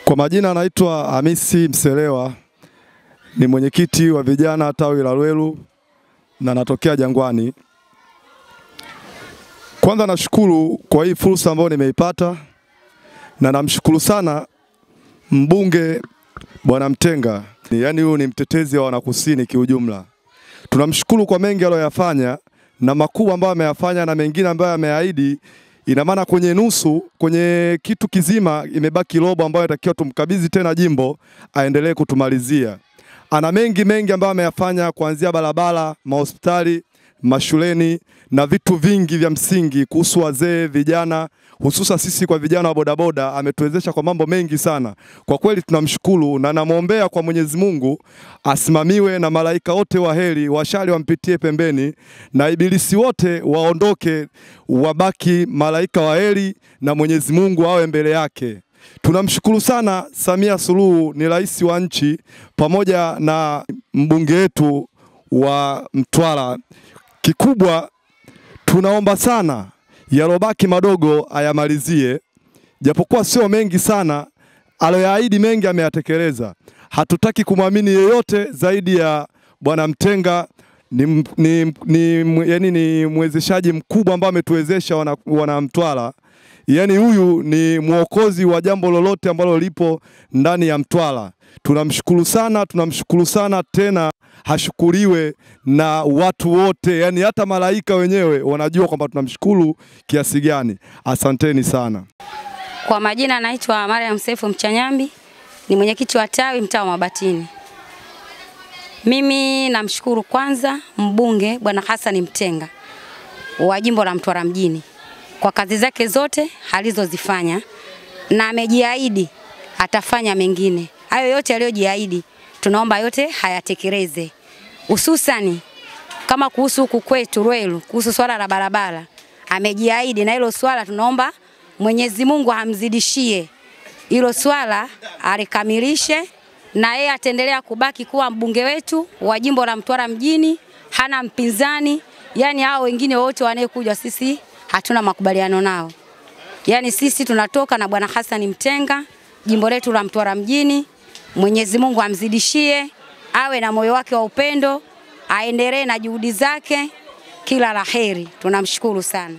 Kwa majina anaitwa Hamisi Mselewa, ni mwenyekiti wa vijana tawi la Lwelu na natokea Jangwani. Kwanza nashukuru kwa hii fursa ambayo nimeipata na namshukuru sana mbunge Bwana Mtenga. Yaani huyu ni mtetezi wa wanakusini kiujumla. Tunamshukuru kwa mengi aliyoyafanya na makubwa ambayo ameyafanya na mengine ambayo ameahidi. Ina maana kwenye nusu, kwenye kitu kizima imebaki robo ambayo inatakiwa tumkabidhi tena jimbo aendelee kutumalizia. Ana mengi mengi ambayo ameyafanya, kuanzia barabara, mahospitali, mashuleni na vitu vingi vya msingi kuhusu wazee, vijana, hususa sisi kwa vijana wa bodaboda ametuwezesha kwa mambo mengi sana. Kwa kweli tunamshukuru na namuombea kwa Mwenyezi Mungu asimamiwe na malaika wote wa heri, washari wampitie pembeni na ibilisi wote waondoke, wabaki malaika wa heri na Mwenyezi Mungu awe mbele yake. Tunamshukuru sana Samia Suluhu, ni rais wa nchi, pamoja na mbunge wetu wa Mtwara. Kikubwa tunaomba sana yalobaki madogo ayamalizie, japokuwa sio mengi sana, aliyoahidi mengi ameyatekeleza. Hatutaki kumwamini yeyote zaidi ya Bwana Mtenga. Ni ni mwezeshaji mkubwa ambaye ametuwezesha wana Mtwara. Yaani huyu ni mwokozi wa jambo lolote ambalo lipo ndani ya Mtwara. Tunamshukuru sana, tunamshukuru sana tena, hashukuriwe na watu wote. Yaani hata malaika wenyewe wanajua kwamba tunamshukuru kiasi gani. Asanteni sana. Kwa majina naitwa Mariam Sefu Mchanyambi, ni mwenyekiti wa tawi mtaa wa Mabatini. Mimi namshukuru kwanza mbunge Bwana Hassan Mtenga wa jimbo la Mtwara mjini kwa kazi zake zote alizozifanya, na amejiahidi atafanya mengine. Hayo yote aliyojiahidi tunaomba yote hayatekeleze. Hususani kama kuhusu huku kwetu Lwelu, kuhusu swala la barabara amejiahidi, na hilo swala tunaomba Mwenyezi Mungu amzidishie hilo swala alikamilishe, na yeye ataendelea kubaki kuwa mbunge wetu wa jimbo la Mtwara mjini. Hana mpinzani, yani hao wengine wote wanayekuja sisi hatuna makubaliano nao. Yani sisi tunatoka na Bwana Hassan Mtenga jimbo letu la Mtwara mjini. Mwenyezi Mungu amzidishie, awe na moyo wake wa upendo, aendelee na juhudi zake. Kila laheri, tunamshukuru sana.